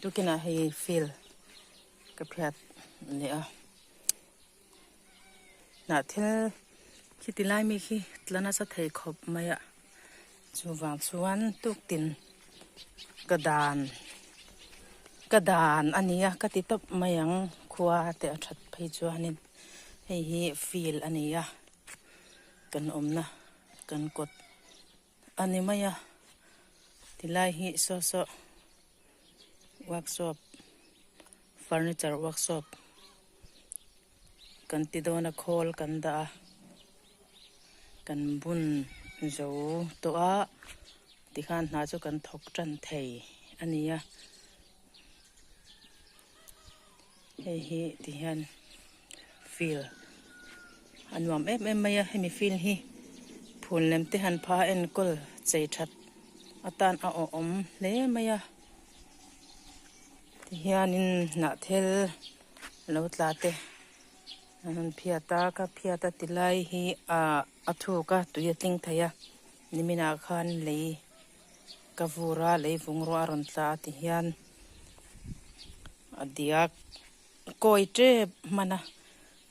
Tukinah hei field ka phiat leh a hnah thil khi ti lai mi khi tla nasa thei khawp mai a chuvang chuan tuktin ka dan ka dan a ni a ka ti tawp mai ang khua te a that phei chuanin hei hi field a ni a kan awmna kan kawt a ni mai a tilai hi saw saw workshop furniture workshop kan ti dawn a khawl kan dah a kan bun zo tawh a tikhan hna chu kan thawk tan thei a ni a hei hi tihian field a nuam em em mai a hemi field hi phul lem te han pha enkawl chei that atan a awhawm hle mai a tihianin hnah thel lo tla te an han phiat a ka phiat a ti lai hi ah a thuk a tui a tling thei a niminah khan lei ka vur a lei vung ruah a rawn tla a tihian a diak kawi tep hman a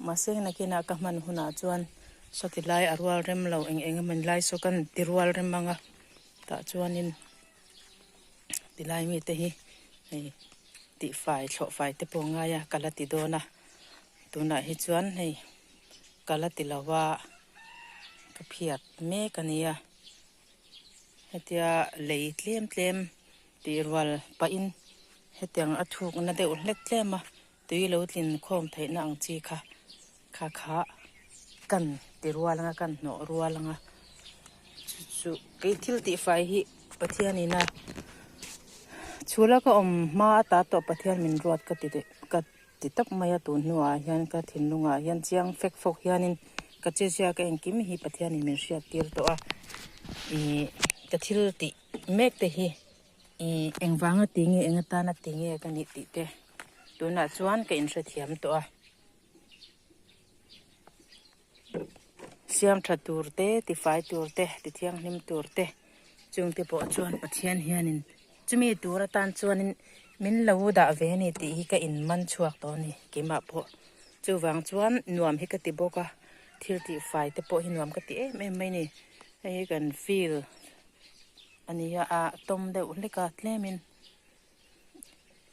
mahse nakinah ka hman hunah chuan sawti lai a rual rem lo eng eng emaw lai saw kan ti rual rem ang a tah chuanin tilai mite hi hei tihfai thlawh fai te pawh a ngai a ka la ti dawn a tunah hi chuan hei ka la ti lo a ka phiat mek a nia. Hetia lei tlem tlem tih rual pahin hetiang a thukna deuh hlek tlem a tui lo tlin khawm theihna ang chi kha kha kha kan ti rual anga kan hnawh rual anga chu chu kei thil tih fai hi Pathianin a chhula ka awm hma ata tawh Pathian min ruat ka ti ka Ti tak mai a tun hnuah hian ka thinlungah hian chiang fek fawk hianin ka chezia ka engkim hi Pathianin min hriat tir tawh a, ih ka thil tih mek te hi ih engvanga ti nge eng atana ti nge ka nih tih te tunah chuan ka inhrethiam tawh a. Siam tha tur te, tifai tur te, tithianghlim tur te chungte pawh chuan Pathian hianin chumi tur atan chuanin min lo dah ve a ni tih hi ka inman chhuak tawh a ni keimah pawh. Chuvang chuan nuam hi ka ti bawk a, thil tihfai te pawh hi nuam ka ti em em mai a ni. Hei hi kan field a ni a, a tawm deuh hlek a tlemin.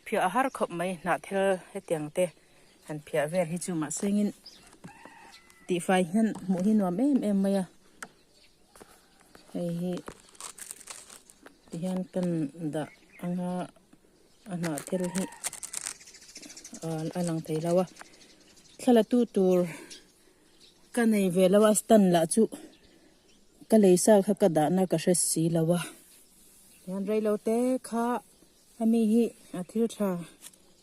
Phiah a har khawp mai hnah thil hetiang te han phiah vel hi chu mahsengin tihfai hian hmuh hi nuam em em mai a hei hi tihian kan dah anga a hnah thil hi a lang thei lo a thla la tu tur ka nei ve lo a stand lah chu ka lei sa kha ka dahna ka hre si lo a. Hian reilo te kha hemi hi a thil tha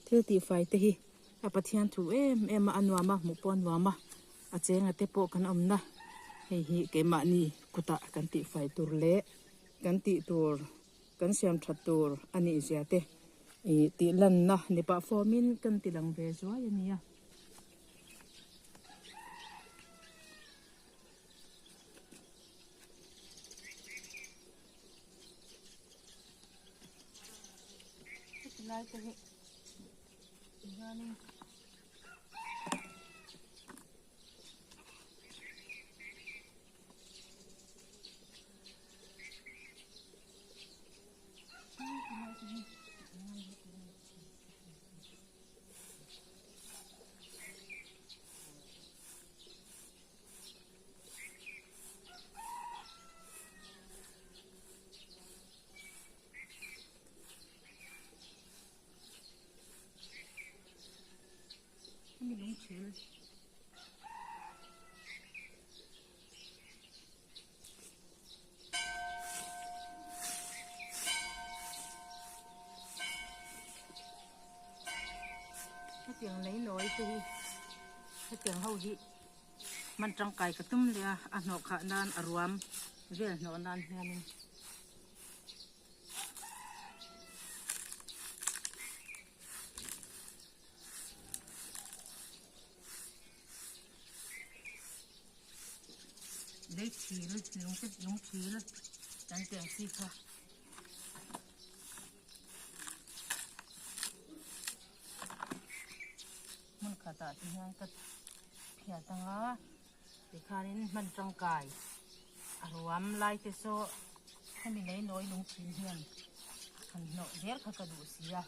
thil tih fai te hi a Pathian thu em em a a nuam a hmuh pawh a nuam a a chenga te pawh kan awmna hei hi keimahni kutah kan tih fai tur leh kan tih tur kan siam that tur a nih zia te ih tih lanna ni pah fawmin kan ti lang ve zuai a nia. Heti lai te hi tihianin Hemi lung thil hetiang lei nawi te hi hetiang ho hi hman tangkai ka tum leh a a hnawh khah nan a ruam vel hnawh nan hianin. Lei thil lung te lung thil kan tih ang chi kha. Hmun khatah te hian ka phiat anga tikhanin hman tangkai a ruam lai te saw hemi lei nawi lung thin hian han hnawh zel kha ka duh si a.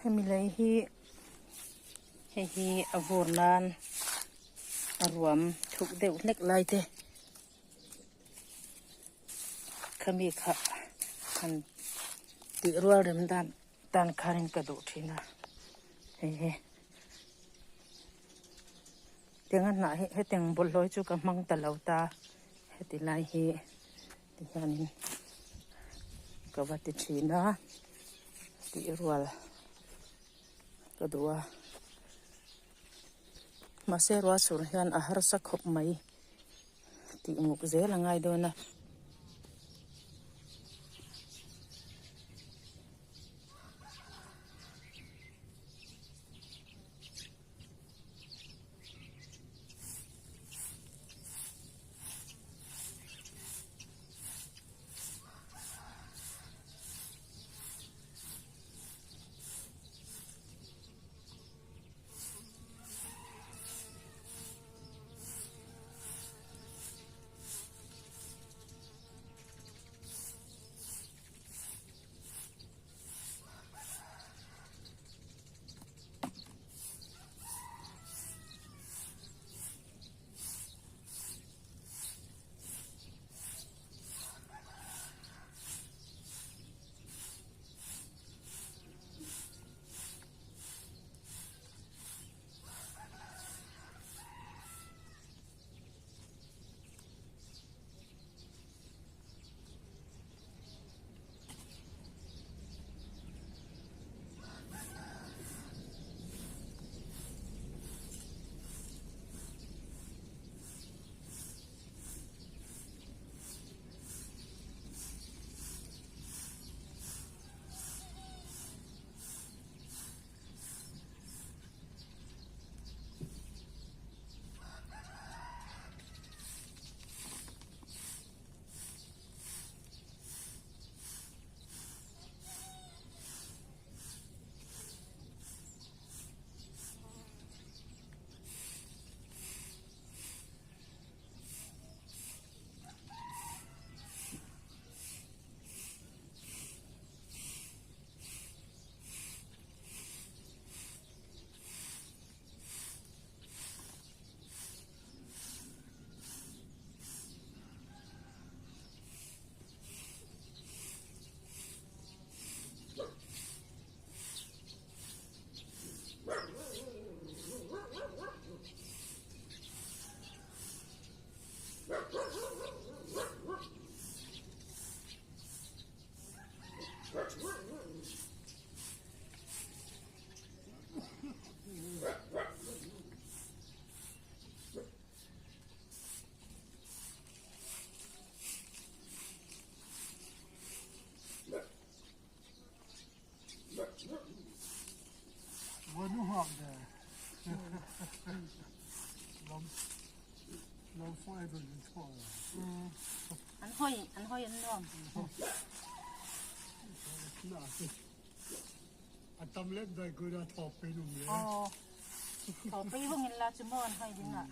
Hemi lei hi hei hi a vur nan a ruam thuk deuh hlek lai te khami kha han tih rual rem dan tan khanin ka duh thin a hei hi. Tianga hnah hi hetiang bawlhhlawh hi chu ka hmang ta lo ta heti lai hi tihianin ka va ti thin a tih rual ka duh a mahse ruah sur hian a harsa khawp mai tih muk zel a ngai dawn a. Nuam. A tam lem dai ku na thawk pe num le. Aw. Thawk pe vung in la chu maw an hai ding ah.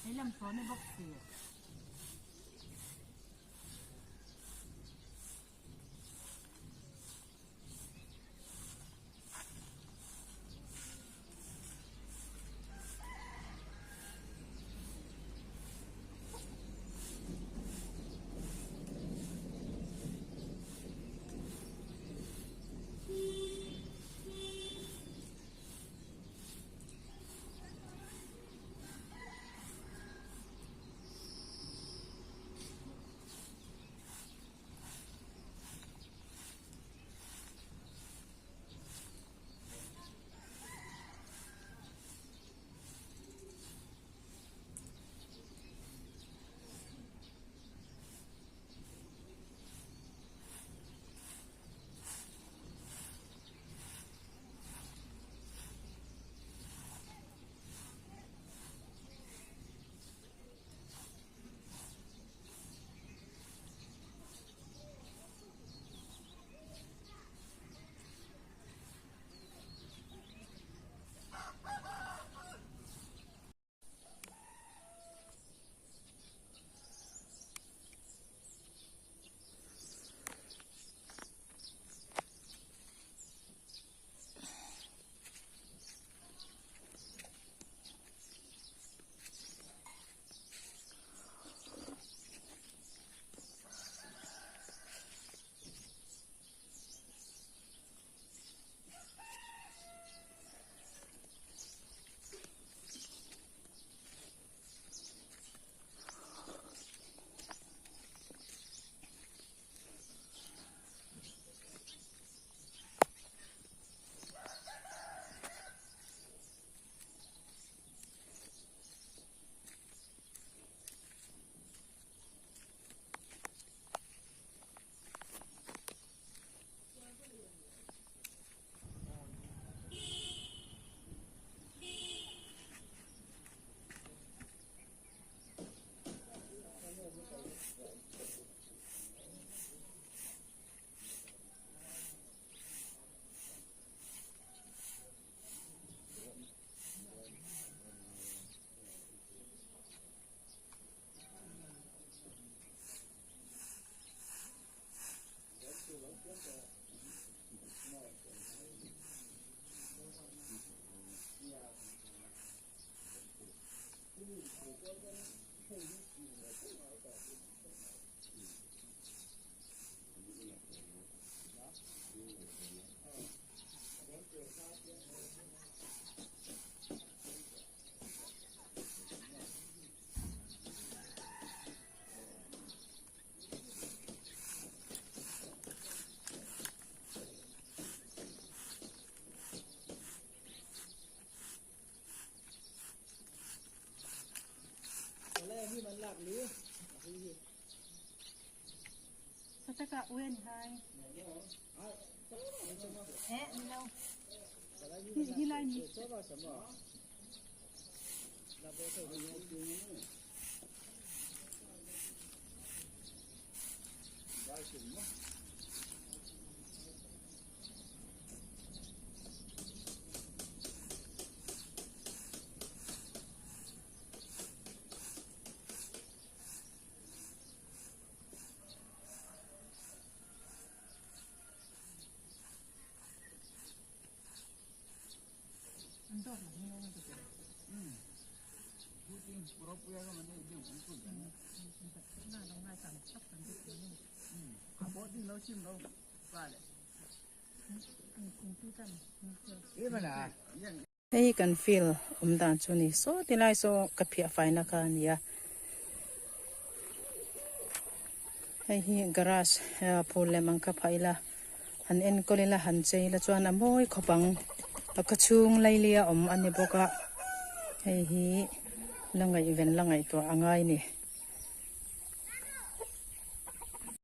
Hei lam sawn i bawk si. Hei kan field awm dan chu ni saw tilai saw ka phiah faina kha a ni a hei hi garage phul lem ang kha phah ila han enkawl ila han chei ila chuan a mawi khawp ang a khaw chhung laili a awm a ni bawk a hei hi la ngaihven la ngaihtuah a ngai a ni.